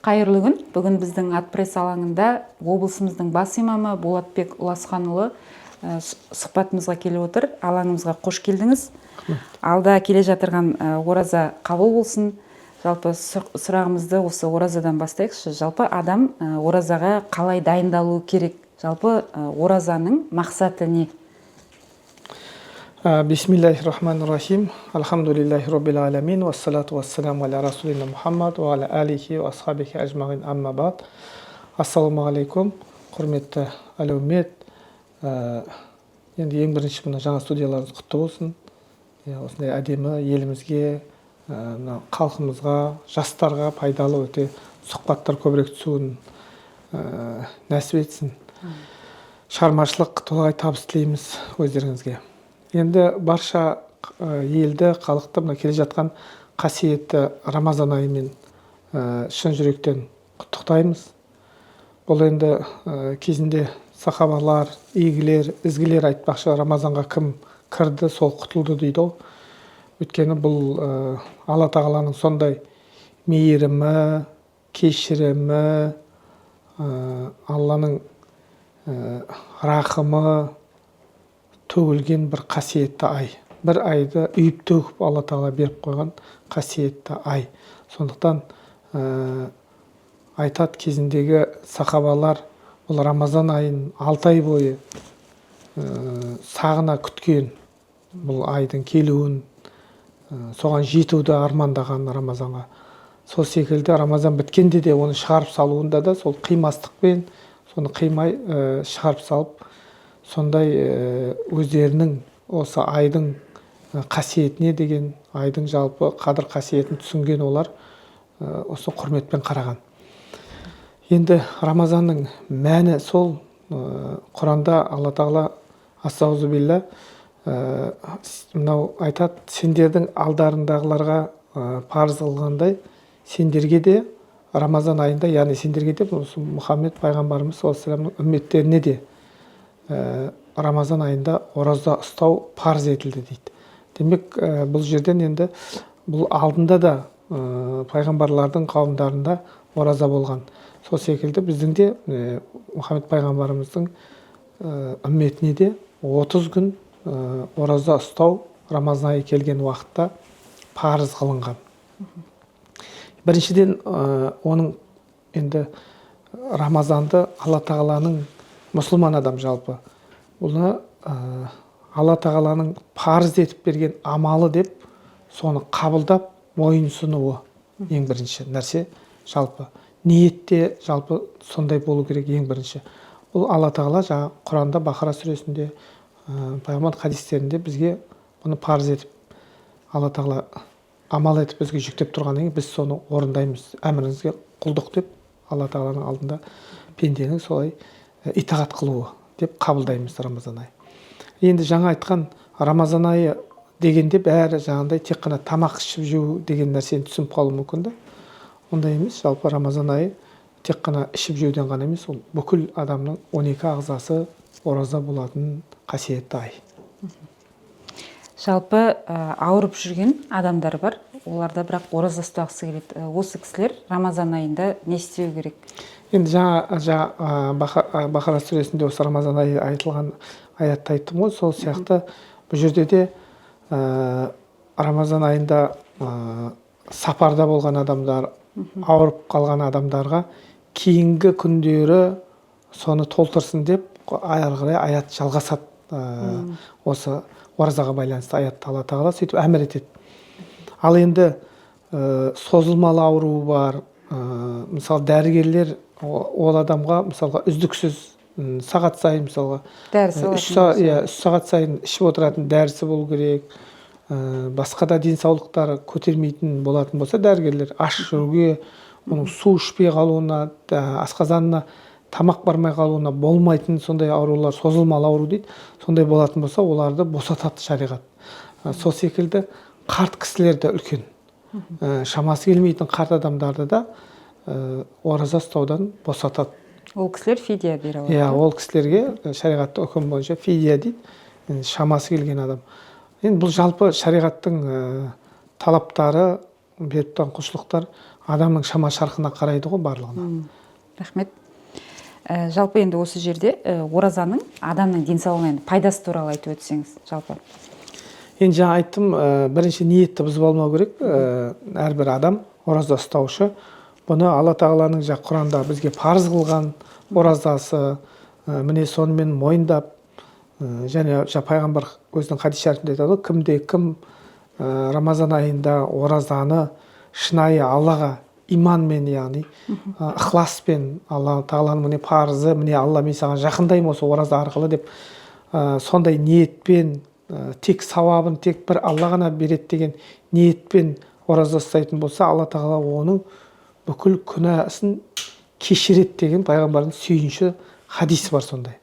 Қайырлы күн! Бүгін біздің Атпресс алаңында облысымыздың бас имамы Болатбек Ұласханұлы сұхбатымызға келіп отыр. Алаңымызға қош келдіңіз! Алда келе жатырған ораза қабыл болсын! Жалпы, сұрағымызды осы оразадан бастайықшы. Жалпы, адам оразаға қалай дайындалуы керек? Жалпы, оразаның мақсаты не? Бисмиллахи рахмани рахим. Альхамдулиллахи роббил аламин. Вассалату вассаламу аля расулина Мухаммад ва аля алихи ва асхабихи ажмағин. Амма бад. Ассалаумағалейкум, құрметті әлеумет. Енді ең бірінші, мына жаңа студияларыңыз құтты болсын. Иә, осындай әдемі, елімізге, мына халқымызға, жастарға пайдалы өте сұхбаттар көбірек түсуін нәсіп етсін. Шығармашылық толағай табыс тілейміз өздеріңізге. Енді барша елді, халықты мына келе жатқан қасиетті Рамазан айымен шын жүректен құттықтаймыз. Бұл енді кезінде сахабалар, игілер, ізгілер айтпақшы, Рамазанға кім кірді, сол құтылды дейді ғой. Өйткені бұл Алла тағаланың сондай мейірімі, кешірімі, Алланың рахымы төгілген бір қасиетті ай. Бір айды үйіп төгіп Алла тағала беріп қойған қасиетті ай. Сондықтан айтады, кезіндегі сахабалар бұл Рамазан айын 6 ай бойы сағына күткен, бұл айдың келуін, соған жетуді армандаған Рамазанға. Сол секілді Рамазан біткенде де оны шығарып салуында да сол қимастықпен, соны қимай шығарып салып, сондай өздерінің осы айдың қасиетіне деген, айдың жалпы қадір қасиетін түсінген олар осы құрметпен қараған. Енді Рамазанның мәні сол, Құранда Алла тағала, астағфирулла, мынау айтады: «Сендердің алдарындағыларға парыз қылғандай, сендерге де Рамазан айында», яғни сендерге де, осы Мұхаммед пайғамбарымыз саллаллаху алейхи вассаламның үмметтеріне де Рамазан айында ораза ұстау парыз етілді дейді. Демек, бұл жерден енді бұл алдында да пайғамбарлардың қауымдарында ораза болған. Сол секілді біздің де Мұхаммед пайғамбарымыздың үмметіне де 30 күн ораза ұстау Рамазан айы келген уақытта парыз қылынған. Біріншіден, оның енді Рамазанды Алла тағаланың, мұсылман адам жалпы бұны Алла тағаланың парыз етіп берген амалы деп, соны қабылдап, мойынсұнуы ең бірінші нәрсе. Жалпы ниетте жалпы сондай болу керек. Ең бірінші бұл Алла тағала жаңа Құранда, Бақара сүресінде, пайғамбар хадистерінде бізге бұны парыз етіп, Алла тағала амал етіп бізге жүктеп тұрғаннан кейін, біз соны орындаймыз, әміріңізге құлдық деп, Алла тағаланың алдында пенденің солай итағат қылуы деп қабылдаймыз Рамазан айы. Енді жаңа айтқан Рамазан айы дегенде бәрі жаңағындай тек қана тамақ ішіп жеу деген нәрсені түсініп қалуы мүмкін да. Ондай емес. Жалпы Рамазан айы тек қана ішіп жеуден ғана емес, ол бүкіл адамның 12 ағзасы ораза болатын қасиетті ай. Жалпы, ауырып жүрген адамдар бар, оларда бірақ ораза ұстағысы келеді. Осы кісілер Рамазан айында не істеу керек? Енді жаңа Бақара сүресінде осы Рамазан айы айтылған аятты айттым ғой. Сол сияқты бұл жерде де Рамазан айында сапарда болған адамдар, ауырып қалған адамдарға кейінгі күндері соны толтырсын деп, ары қарай аят жалғасады. Осы оразаға байланысты аятты Алла тағала сөйтіп әмір етеді. Ал енді созылмалы ауруы бар, мысалы, дәрігерлер ол адамға, мысалға, үздіксіз сағат сайын, мысалға, дәрісі үш алатын сағат болса. Иә, 3 сағат сайын ішіп отыратын дәрісі болу керек. Басқа да денсаулықтары көтермейтін болатын болса, дәрігерлер аш жүруге, оның су ішпей қалуына, асқазанына тамақ бармай қалуына болмайтын сондай аурулар, созылмалы ауру дейді, сондай болатын болса, оларды босатады шариғат. Сол секілді қарт кісілерді, үлкен шамасы келмейтін қарт адамдарды да ораза ұстаудан босатады. Ол кісілер фидия бере алады? Иә, ол кісілерге шариғатта үкім бойынша фидия дейді. Енді шамасы келген адам. Енді бұл жалпы шариғаттың талаптары, беріп тұрған құлшылықтар Адамның шама шарқына қарайды ғой барлығына. Рахмет. Жалпы енді осы жерде оразаның адамның денсаулығына енді пайдасы туралы айтып өтсеңіз жалпы. Енді жаңа айттым, бірінші ниетті бұзып алмау керек. Әрбір адам ораза ұстаушы бұны Алла тағаланың жаңа Құранда бізге парыз қылған оразасы, міне сонымен мойындап, және жаңа пайғамбар өзінің хадис шәріпінде айтады ғой, кімде кім Рамазан айында оразаны шынайы Аллаға иманмен, яғни ықыласпен, Алла тағаланың міне парызы, міне Алла мен саған жақындаймын осы ораза арқылы деп, сондай ниетпен, тек сауабын тек бір Алла ғана береді деген ниетпен ораза ұстайтын болса, Алла тағала оның бүкіл күнәсін кешіреді деген пайғамбардың сүйінші хадисі бар сондай.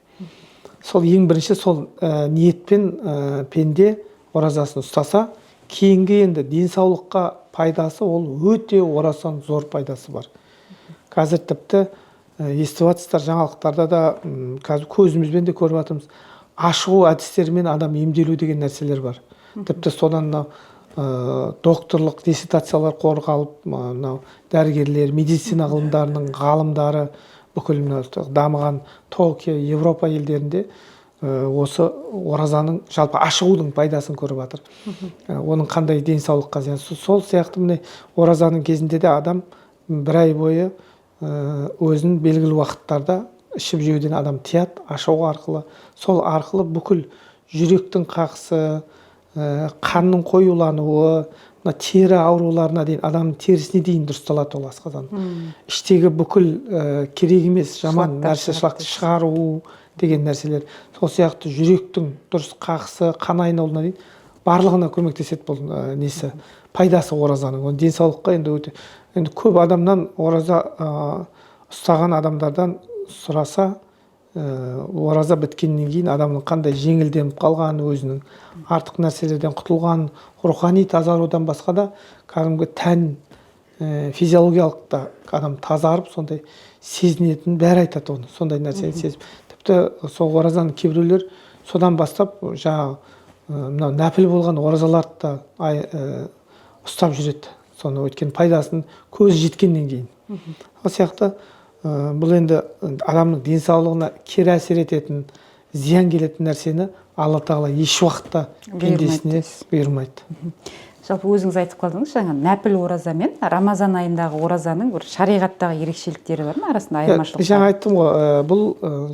Сол ең бірінші сол ниетпен пенде оразасын ұстаса, кейінгі енді денсаулыққа пайдасы ол өте орасан зор пайдасы бар. Қазір тіпті естіп жатсыздар жаңалықтарда да, қазір көзімізбен де көріп жатырмыз, ашығу әдістерімен адам емделу деген нәрселер бар. Тіпті содан мынау докторлық диссертациялар қорғалып, мынау дәрігерлер, медицина ғылымдарының ғалымдары бүкіл мына дамыған Токио, Европа елдерінде осы оразаның, жалпы ашығудың пайдасын көріп жатыр. Оның қандай денсаулыққа зиян. Сол сияқты міне оразаның кезінде де адам бір ай бойы өзін белгілі уақыттарда ішіп жеуден адам тияды ашығу арқылы. Сол арқылы бүкіл жүректің қағысы, қанның қоюлануы, мына тері ауруларына дейін, адамның терісіне дейін дұрысталады ол асқазан. Іштегі бүкіл керек емес жаман шлактар нәрсе, шығады шлакты дейсіз. шығару деген нәрселер. Сол сияқты жүректің дұрыс қағысы, қан айналуына дейін барлығына көмектеседі бұл несі, пайдасы оразаның. Ол денсаулыққа енді өте, енді көп адамнан ораза ұстаған адамдардан сұраса, ораза біткеннен кейін адамның қандай жеңілденіп қалғанын, өзінің артық нәрселерден құтылғанын, рухани тазарудан басқа да кәдімгі тән физиологиялық та адам тазарып, сондай сезінетінін бәрі айтады оны, сондай нәрсені сезіп. Тіпті сол оразаны кейбіреулер содан бастап жаңағы мынау нәпіл болған оразаларды да ұстап жүреді соны, өйткені пайдасын көзі жеткеннен кейін. Сол сияқты бұл енді адамның денсаулығына кері әсер ететін, зиян келетін нәрсені Алла тағала еш уақытта бұйырмайды пендесіне дейсіз. бұйырмайды. Жалпы өзіңіз айтып қалдыңыз жаңа, нәпіл ораза мен Рамазан айындағы оразаның бір шариғаттағы ерекшеліктері бар ма, арасында айырмашылық? Жаңа айттым ғой, бұл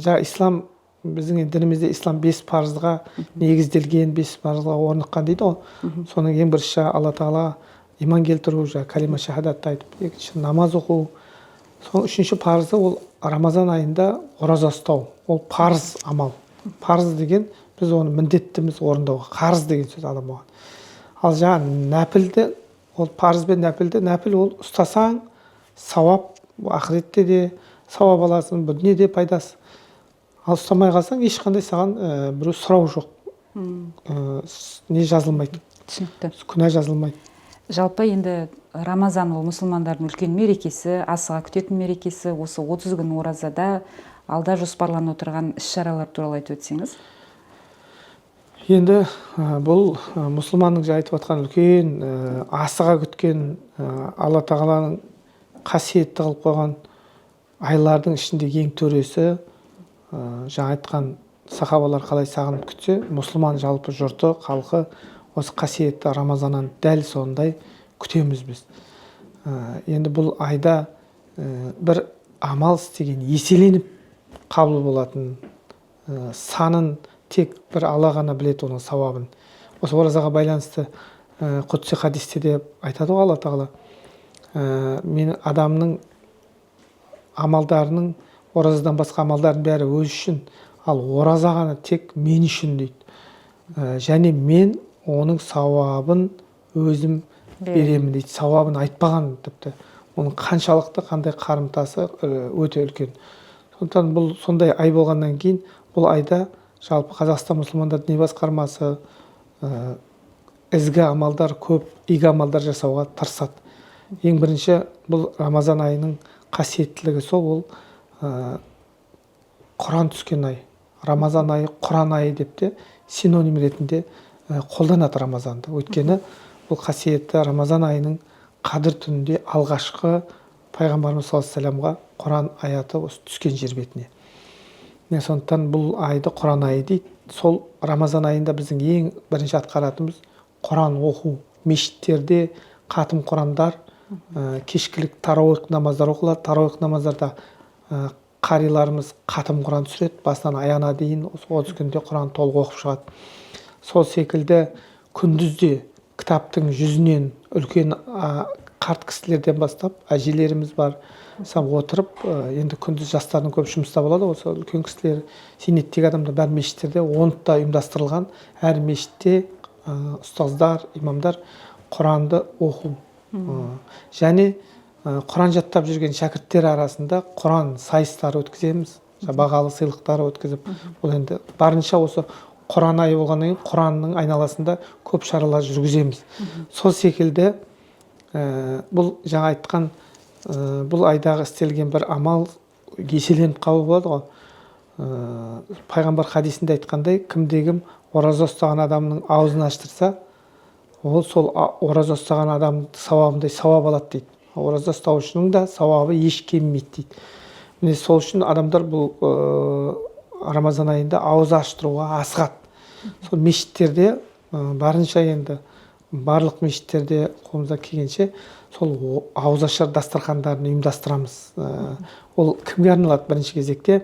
жаңа ислам, біздің енді дінімізде ислам бес парызға негізделген, бес парызға орныққан дейді ғой. Соның ең бірінші Алла тағала иман келтіру, жаңа калима шахадатты айтып, екінші намаз оқу, соның үшінші парызы ол Рамазан айында ораза ұстау. Ол парыз амал. Парыз деген біз оны міндеттіміз орындауға, қарыз деген сөз адам оған. Ал жаңа нәпілді, ол парыз бен нәпілді, нәпіл ол ұстасаң сауап, ақыретте де сауап аласың, бұл дүниеде пайдасы. Ал ұстамай қалсаң ешқандай саған біреу сұрау жоқ, не жазылмайды. Түсінікті. Күнә жазылмайды. Жалпы енді Рамазан ол мұсылмандардың үлкен мерекесі, асыға күтетін мерекесі. Осы 30 күн оразада алда жоспарланып отырған іс шаралар туралы айтып өтсеңіз. Енді бұл мұсылманның жаңа айтып жатқан үлкен асыға күткен, Алла тағаланың қасиетті қылып қойған айлардың ішіндегі ең төресі, жаңа айтқан сахабалар қалай сағынып күтсе, мұсылман жалпы жұрты, халқы осы қасиетті Рамазаннан дәл сондай күтеміз біз. Енді бұл айда бір амал істеген еселеніп қабыл болатын, санын тек бір Алла ғана біледі оның сауабын. Осы оразаға байланысты құдси хадисте де айтады ғой Алла тағала, мен адамның амалдарының, оразадан басқа амалдардың бәрі өзі үшін, ал ораза ғана тек мен үшін дейді. Және мен оның сауабын өзім беремін дейді. Сауабын айтпаған тіпті. Оның қаншалықты, қандай қарымтасы өте үлкен. Сондықтан бұл сондай ай болғаннан кейін бұл айда жалпы Қазақстан мұсылмандар діни басқармасы ізгі амалдар көп, игі амалдар жасауға тырысады. Ең бірінші бұл Рамазан айының қасиеттілігі сол, ол Құран түскен ай. Рамазан айы Құран айы деп те синоним ретінде қолданады Рамазанды. Өйткені бұл қасиетті Рамазан айының Қадір түнінде алғашқы пайғамбарымыз саллаллаху алейхи вассаламға Құран аяты осы түскен жер бетіне. Міне, сондықтан бұл айды Құран айы дейді. Сол Рамазан айында біздің ең бірінші атқаратынымыз Құран оқу. Мешіттерде қатым Құрандар, кешкілік тарауих намаздар оқылады. Тарауих намаздарда қариларымыз қатым Құран түсіреді, басынан аяғына дейін осы 30 күнде Құран толық оқып шығады. Сол секілді күндізде кітаптың жүзінен үлкен қарт кісілерден бастап әжелеріміз бар, отырып, енді күндіз жастардың көп жұмыста болады, осы үлкен кісілер, зейнеттегі адамдар бәрі мешіттерде, оны да ұйымдастырылған. Әр мешітте ұстаздар, имамдар Құранды оқу. Және Құран жаттап жүрген шәкірттер арасында Құран сайыстары өткіземіз, бағалы сыйлықтар өткізіп. Бұл енді барынша осы Құран айы болғаннан кейін Құранның айналасында көп шаралар жүргіземіз. Сол секілді бұл жаңа айтқан бұл айдағы істелген бір амал еселеніп қабыл болады ғой. Пайғамбар хадисінде айтқандай, кімде-кім ораза ұстаған адамның аузын аштырса, ол сол ораза ұстаған адамның сауабындай сауап алады дейді. Ораза ұстаушының да сауабы еш кемімейді дейді. Міне, сол үшін адамдар бұл Рамазан айында ауыз аштыруға асығады. Сол мешіттерде барынша енді барлық мешіттерде қолымыздан келгенше сол ауызашар дастархандарын ұйымдастырамыз. Ол кімге арналады? Бірінші кезекте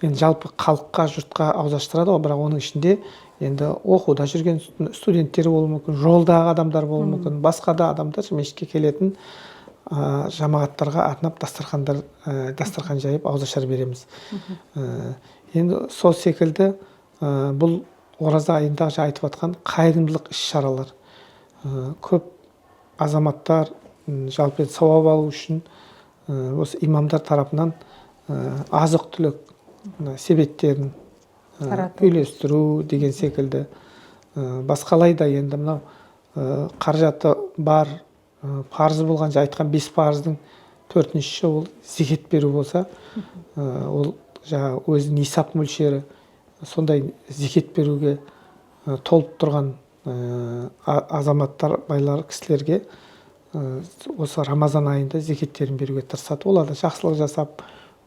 енді жалпы халыққа, жұртқа ауыз аштырады ғой, бірақ оның ішінде енді оқуда жүрген студенттер болуы мүмкін, жолдағы адамдар болуы мүмкін, басқа да адамдар, мешітке келетін жамағаттарға арнап дастархандар, дастархан жайып ауызашар береміз. Енді сол секілді бұл ораза айындағы жаңа айтып жатқан қайырымдылық іс шаралар. Көп азаматтар жалпы енді сауап алу үшін осы имамдар тарапынан азық түлік мына себеттерін тарату, үйлестіру деген секілді. Басқалай да енді мынау қаражаты бар, парызы болған, жаңа айтқан 5 парыздың төртіншісі ол зекет беру болса, ол жаңағы өзінің нисап мөлшері сондай зекет беруге толып тұрған азаматтар, байлар кісілерге осы Рамазан айында зекеттерін беруге тырысады. Олар да жақсылық жасап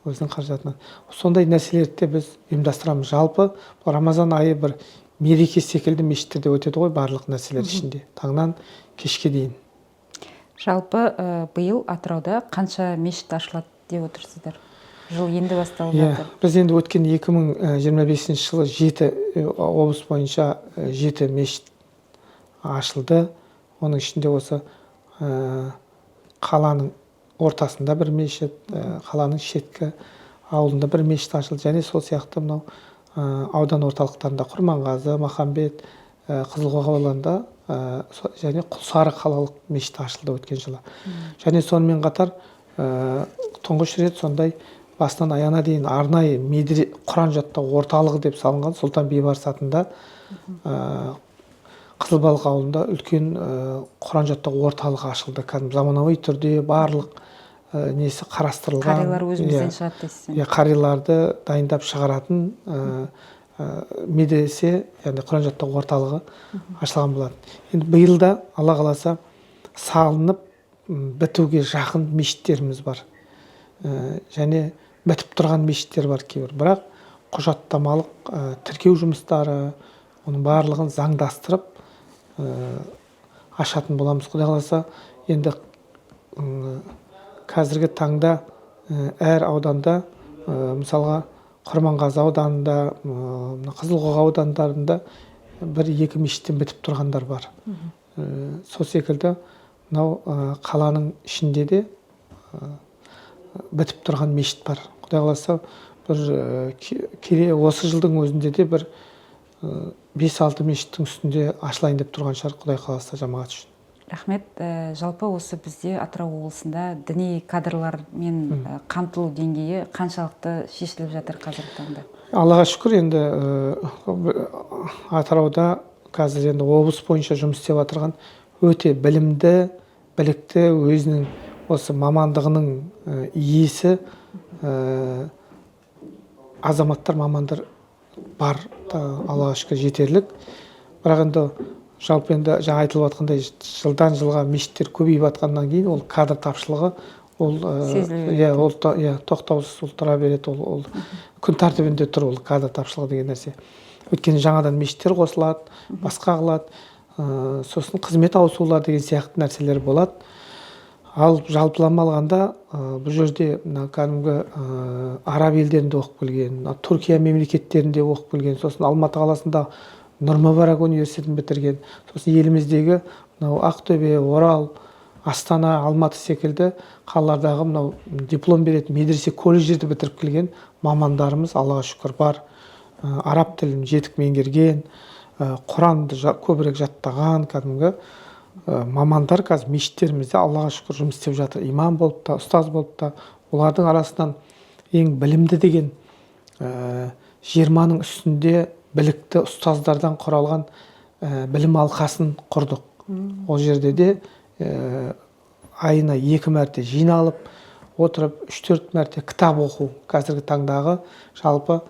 өзінің қаражатынан сондай нәрселерді де біз ұйымдастырамыз. Жалпы бұл Рамазан айы бір мереке секілді мешіттерде өтеді ғой, барлық нәрселер ішінде таңнан кешке дейін. Жалпы биыл Атырауда қанша мешіт ашылады деп отырсыздар? Жыл енді басталып Иә, жатыр. біз енді өткен 2025 жылы 7 облыс бойынша 7 мешіт ашылды. Оның ішінде осы қаланың ортасында бір мешіт, қаланың шеткі ауылында бір мешіт ашылды. Және сол сияқты мынау аудан орталықтарында Құрманғазы, Махамбет, Қызылқоға ауданында және Құлсары қалалық мешіті ашылды өткен жылы. Және сонымен қатар тұңғыш рет сондай басынан аяғына дейін арнайы Құран жаттау орталығы деп салынған Сұлтан Бейбарыс атында Қызылбалық ауылында үлкен Құран жаттау орталығы ашылды. Кәдімгі заманауи түрде барлық несі қарастырылған. Қарилар өзімізден шығады дейсіз. Иә, қариларды дайындап шығаратын медресе, яғни Құран жаттау орталығы ашылған болатын. Енді биыл да Алла қаласа салынып бітуге жақын мешіттеріміз бар. Және бітіп тұрған мешіттер бар кейбір. Бірақ құжаттамалық тіркеу жұмыстары, оның барлығын заңдастырып ашатын боламыз. Құдай қаласа, енді қазіргі таңда әр ауданда, мысалға Құрманғазы ауданында, мына Қызылқоға аудандарында бір-екі мешіттен бітіп тұрғандар бар. Сол секілді мынау қаланың ішінде де бітіп тұрған мешіт бар. Құдай қаласа, бір осы жылдың өзінде де бір 5-6 мешіттің үстінде ашылайын деп тұрған шығар, Құдай қаласа, жамағат үшін. Рахмет. Жалпы осы бізде Атырау облысында діни кадрлармен қамтылу деңгейі қаншалықты шешіліп жатыр қазіргі таңда? Аллаға шүкір, енді Атырауда қазір енді облыс бойынша жұмыс істеп жатырған өте білімді, білікті, өзінің осы мамандығының иесі азаматтар, мамандар бар, Аллаға шүкір, жетерлік. Бірақ енді Жалпы енді жаңа айтылып жатқандай, жылдан жылға мешіттер көбейіп жатқаннан кейін ол кадр тапшылығы ол Сезіле. Иә, ол иә, тоқтаусыз ол тұра береді, ол күн тәртібінде тұр ол кадр тапшылығы деген нәрсе. Өйткені жаңадан мешіттер қосылады, басқа қылады, сосын қызмет ауысулар деген сияқты нәрселер болады. Ал жалпылама алғанда, бұл жерде мына кәдімгі араб елдерінде оқып келген, мына Түркия мемлекеттерінде оқып келген, сосын Алматы қаласында Нұр Мүбарак университетін бітірген, сосын еліміздегі мынау Ақтөбе, Орал, Астана, Алматы секілді қалалардағы мынау диплом беретін медресе, колледждерді бітіріп келген мамандарымыз, Аллаға шүкір, бар. Араб тілін жетік меңгерген, Құранды көбірек жаттаған кәдімгі мамандар қазір мешіттерімізде, Аллаға шүкір, жұмыс істеп жатыр, имам болып та, ұстаз болып та. Олардың арасынан ең білімді деген 20-ның үстінде білікті ұстаздардан құралған білім алқасын құрдық. Ол жерде де айына 2 мәрте жиналып отырып, 3-4 мәрте кітап оқу. Қазіргі таңдағы жалпы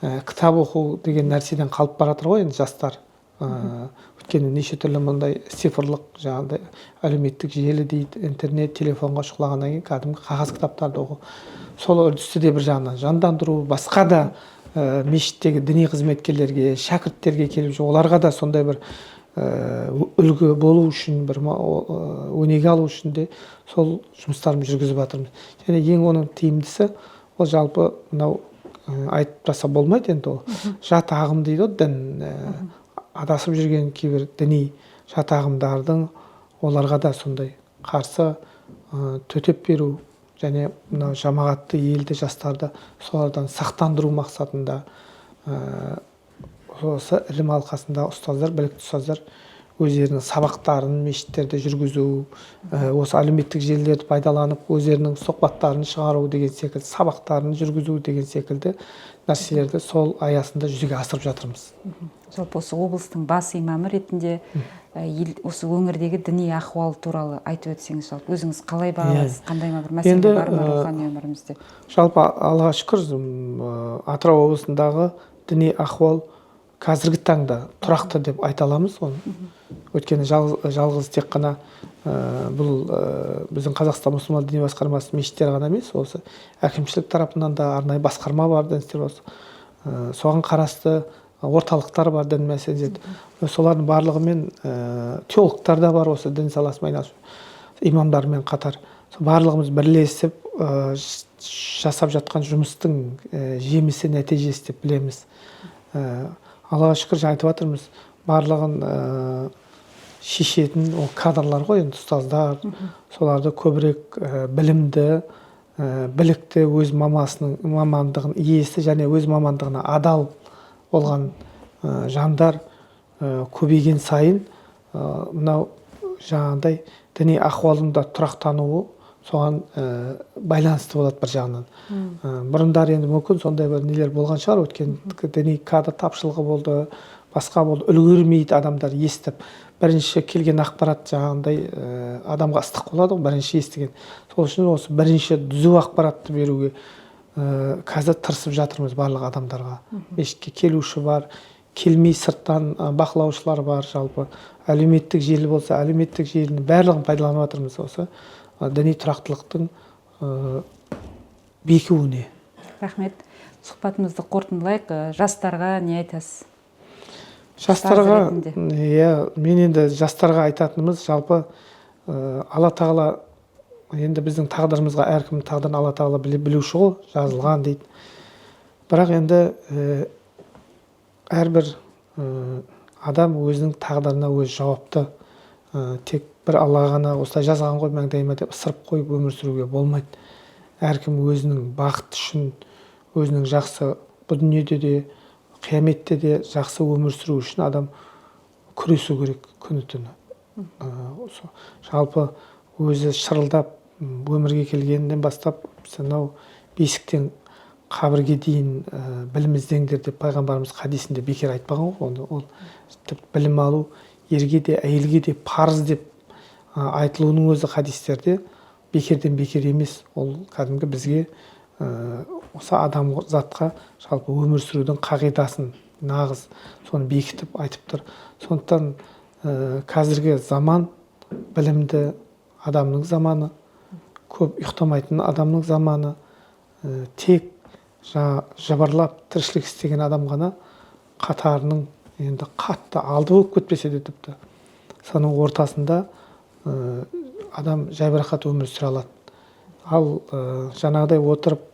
кітап оқу деген нәрседен қалып бара жатыр ғой енді жастар. Өйткені неше түрлі мындай цифрлық, жаңағыдай әлеуметтік желі дейді, интернет, телефонға шұқылағаннан кейін кәдімгі қағаз кітаптарды оқу, сол үрдісті де бір жағынан жандандыру, басқа да мешіттегі діни қызметкерлерге, шәкірттерге келіп жүр, оларға да сондай бір үлгі болу үшін, бір өнеге алу үшін де сол жұмыстарымызды жүргізіп жатырмыз. Және ең оның тиімдісі ол жалпы мынау айтып тастаса болмайды енді, ол жат ағым дейді ғой, дін, адасып жүрген кейбір діни жат ағымдардың, оларға да сондай қарсы төтеп беру және мынау жамағатты, елді, жастарды солардан сақтандыру мақсатында осы ілім алқасында ұстаздар, білікті ұстаздар өздерінің сабақтарын мешіттерде жүргізу, осы әлеуметтік желілерді пайдаланып өздерінің сұхбаттарын шығару деген секілді, сабақтарын жүргізу деген секілді нәрселерді сол аясында жүзеге асырып жатырмыз. Жалпы осы облыстың бас имамы ретінде ел, осы өңірдегі діни ахуал туралы айтып өтсеңіз, жалпы өзіңіз қалай бағалайсыз, қандай ма бір мәселе Енді, бар ма рухани өмірімізде? Жалпы, Аллаға шүкір, Атырау облысындағы діни ахуал қазіргі таңда тұрақты деп айта аламыз оны. Өйткені жалғыз тек қана бұл біздің Қазақстан мұсылман діни басқармасы мешіттері ғана емес, осы әкімшілік тарапынан да арнайы басқарма бар, дін істері осы. Соған қарасты орталықтар бар, дін мәселесі. Солардың барлығымен, теологтар да бар осы дін саласымен айналысып, имамдармен қатар. Сол барлығымыз бірлесіп жасап жатқан жұмыстың жемісі, нәтижесі деп білеміз. Аллаға шүкір, жаңа айтып жатырмыз, барлығын шешетін ол кадрлар ғой енді, ұстаздар, соларды көбірек білімді, білікті, өз мамандығының иесі және өз мамандығына адал болған жандар көбейген сайын мынау жаңағыдай діни ахуалдың да тұрақтануы соған байланысты болады бір жағынан. Бұрындары енді мүмкін сондай бір нелер болған шығар, өйткені діни кадр тапшылығы болды, басқа болды, үлгермейді адамдар естіп. Бірінші келген ақпарат жаңағындай адамға ыстық болады ғой, бірінші естіген. Сол үшін осы бірінші түзу ақпаратты беруге қазір тырысып жатырмыз барлық адамдарға. Мешітке келуші бар, келмей сырттан бақылаушылар бар, жалпы әлеуметтік желі болса, әлеуметтік желінің барлығын пайдаланып жатырмыз осы діни тұрақтылықтың бекуіне. Рахмет. Сұхбатымызды қорытындылайық. Жастарға не айтасыз? Жастарға, ретінде. Иә, мен енді жастарға айтатынымыз жалпы Алла тағала енді біздің тағдырымызға, әркімнің тағдырын Алла тағала білуші ғой, жазылған дейді. Бірақ енді әрбір адам өзінің тағдырына өзі жауапты. Тек бір Алла ғана осылай жазған ғой маңдайыма деп ысырып қойып өмір сүруге болмайды. Әркім өзінің бақыты үшін, өзінің жақсы бұл дүниеде де, қияметте де жақсы өмір сүру үшін адам күресу керек күні түні. Жалпы өзі шырылдап өмірге келгеннен бастап сонау бесіктен қабірге дейін білім іздеңдер деп пайғамбарымыз хадисінде бекер айтпаған ғой. Оны ол тіпті білім алу ерге де, әйелге де парыз деп айтылуының өзі хадистерде бекерден бекер емес. Ол кәдімгі бізге осы адам затқа жалпы өмір сүрудің қағидасын нағыз соны бекітіп айтып тұр. Сондықтан Қазіргі заман білімді адамның заманы, көп ұйықтамайтын адамның заманы, тек жыбырлап тіршілік істеген адам ғана қатарының енді қатты алды болып кетпесе де, тіпті соның ортасында адам жайбарақат өмір сүре алады. Ал жаңағыдай отырып,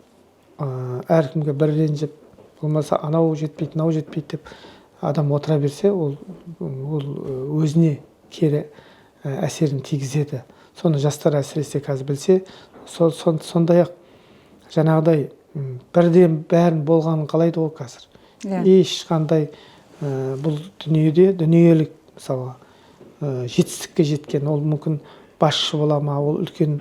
әркімге бір ренжіп, болмаса анау жетпейді, мынау жетпейді деп адам отыра берсе, ол өзіне кері әсерін тигізеді. Соны жастар әсіресе қазір білсе, сондай-ақ жаңағыдай бірден бәрін болғанын қалайды ғой қазір. Ешқандай бұл дүниеде дүниелік, мысалға, жетістікке жеткен, ол мүмкін басшы бола ма, ол үлкен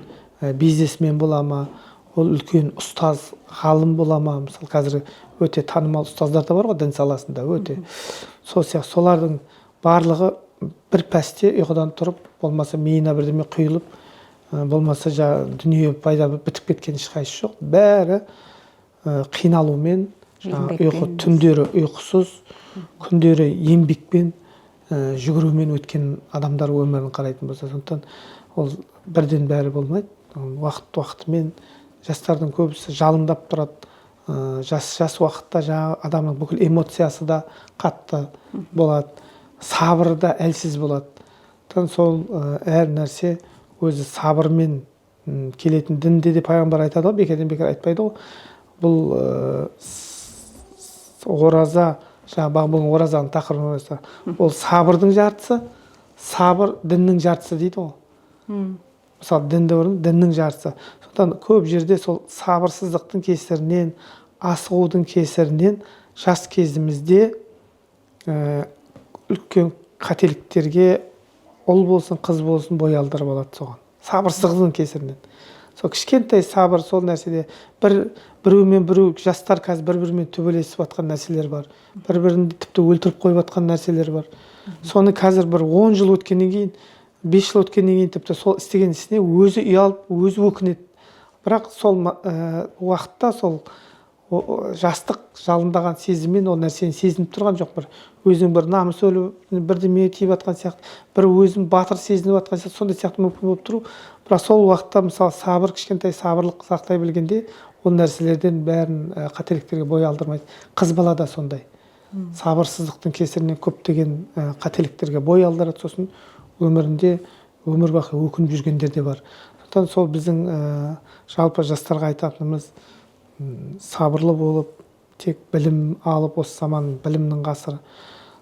бизнесмен бола ма, ол үлкен ұстаз, ғалым бола ма, мысалы, қазір өте танымал ұстаздар да бар ғой дін саласында, өте. Сол сияқты солардың барлығы бір пәсте ұйқыдан тұрып, болмаса миына бірдеме құйылып, болмаса дүние пайда бітіп кеткен ешқайсысы жоқ. Бәрі қиналумен, ұйқы, түндері ұйқысыз, күндері еңбекпен, жүгірумен өткен адамдар өмірін қарайтын болса, сондықтан ол бірден бәрі болмайды. Уақыт уақытымен жастардың көбісі жалындап тұрады. Жас уақытта жаңағы адамның бүкіл эмоциясы да қатты болады, сабыры да әлсіз болады. Сондықтан сол әр нәрсе өзі сабырмен келетін. Дінде де пайғамбар айтады ғой, бекерден бекер айтпайды ғой. Бұл ораза, жаңағы бүгін оразаның тақырыбы болса, ол сабырдың жартысы, сабыр діннің жартысы дейді ғой. Мысалы, дінді бұрын діннің жартысы. Сондықтан көп жерде сол сабырсыздықтың кесірінен, асығудың кесірінен жас кезімізде үлкен қателіктерге, ұл болсын, қыз болсын, бой алдырып алады соған. Сабырсыздығының кесірінен. Сол кішкентай сабыр, сол нәрседе бір біреумен біреу, жастар қазір бір бірімен төбелесіп жатқан нәрселер бар, бір бірін тіпті өлтіріп қойып жатқан нәрселер бар. Соны қазір бір 10 жыл өткеннен кейін, 5 жыл өткеннен кейін тіпті сол істеген ісіне өзі ұялып, өзі өкінеді. Бірақ сол уақытта сол жастық жалындаған сезіммен ол нәрсені сезініп тұрған жоқ. Бір өзінің бір намыс өліп, бірдеме тиіп жатқан сияқты, бір өзін батыр сезініп жатқан сияқты, сондай сияқты мүмкін болып тұру. Бірақ сол уақытта, мысалы, сабыр, кішкентай сабырлық сақтай білгенде, ол нәрселерден бәрін, қателіктерге бой алдырмайды. Қыз бала да сондай сабырсыздықтың кесірінен көптеген қателіктерге бой алдырады, сосын өмірінде өмір бақи өкініп жүргендер де бар. Сондықтан сол біздің жалпы жастарға айтатынымыз, сабырлы болып, тек білім алып, осы заман білімнің ғасыры,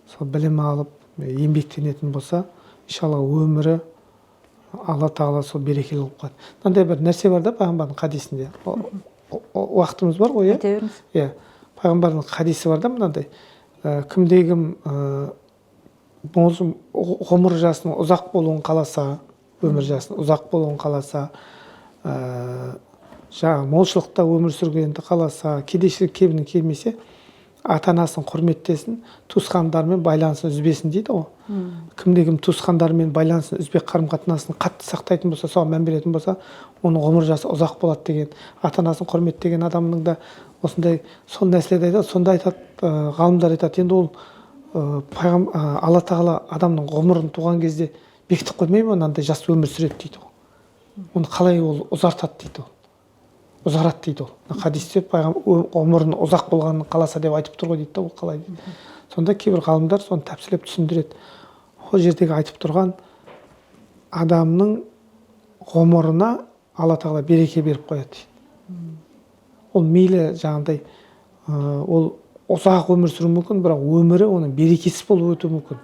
сол білім алып еңбектенетін болса, иншалла, өмірі Алла Тағала сол берекелі қылып қояды. Мынандай бір нәрсе бар да пайғамбардың хадисінде. Уақытымыз бар ғой, иә? Айта беріңіз. Иә, пайғамбардың хадисі бар да мынандай: кімде кім ғұмыр жасының ұзақ болуын қаласа, өмір жасының ұзақ болуын қаласа, жаңағы молшылықта өмір сүргенді қаласа, кедейшілік кебіне келмесе, ата анасын құрметтесін, туысқандарымен байланысын үзбесін дейді ғой. Кімде кім туысқандарымен байланысын үзбей, қарым қатынасын қатты сақтайтын болса, соған мән беретін болса, оның ғұмыр жасы ұзақ болады деген. Ата анасын құрметтеген адамның да осындай сол нәрселерді айтады. Сонда айтады, ғалымдар айтады, енді ол Алла Тағала адамның ғұмырын туған кезде бекітіп қоймай ма, мынандай жас өмір сүреді дейді ғой, оны қалай ол ұзартады дейді, ол ұзарады дейді. Ол мына хадисте ғұмырын ұзақ болғанын қаласа деп айтып тұр ғой дейді да, ол қалай дейді. Сонда кейбір ғалымдар соны тәпсірлеп түсіндіреді. Ол жердегі айтып тұрған адамның ғұмырына Алла Тағала береке беріп қояды дейді. Ол мейлі жаңағыдай ол ұзақ өмір сүруі мүмкін, бірақ өмірі оның берекесіз болып өтуі мүмкін.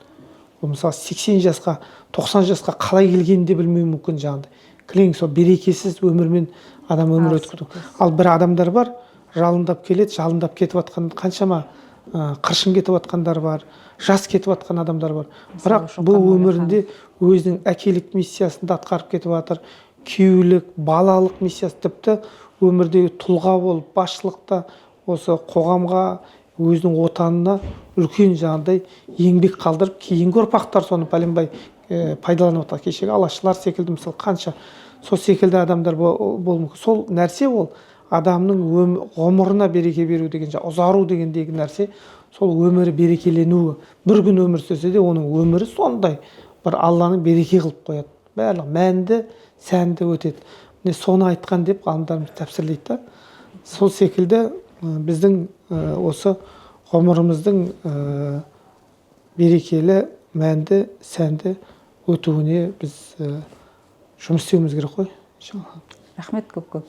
Ол, мысалы, 80 жасқа, 90 жасқа қалай келгенін де білмеуі мүмкін. Жаңағыдай кілең сол берекесіз өмірмен адам өмір Асып өткізу. Ал бір адамдар бар, жалындап келеді, жалындап кетіп жатқан, қаншама қыршын кетіп жатқандар бар, жас кетіп жатқан адамдар бар. Бірақ Шоқан бұл Уәлиханов. өмірінде өзінің әкелік миссиясын да атқарып кетіп жатыр, күйеулік, балалық миссиясы, тіпті өмірдегі тұлға болып, басшылықта, осы қоғамға, өзінің отанына үлкен жаңағыдай еңбек қалдырып, кейінгі ұрпақтар соны пәленбай пайдаланып жатқан, кешегі алашшылар секілді, мысалы, қанша сол секілді адамдар болуы мүмкін. Сол нәрсе, ол адамның ғұмырына береке беру деген, жаңа ұзару дегендегі нәрсе, сол өмірі берекеленуі. Бір күн өмір сүрсе де, оның өмірі сондай. Бір Алланың береке қылып қояды, барлығы мәнді, сәнді өтеді. Міне, соны айтқан деп ғалымдарымыз тәпсірлейді да. Сол секілді біздің осы ғұмырымыздың берекелі, мәнді, сәнді өтуіне біз жұмыс істеуіміз керек қой, иншалла. Рахмет көп көп.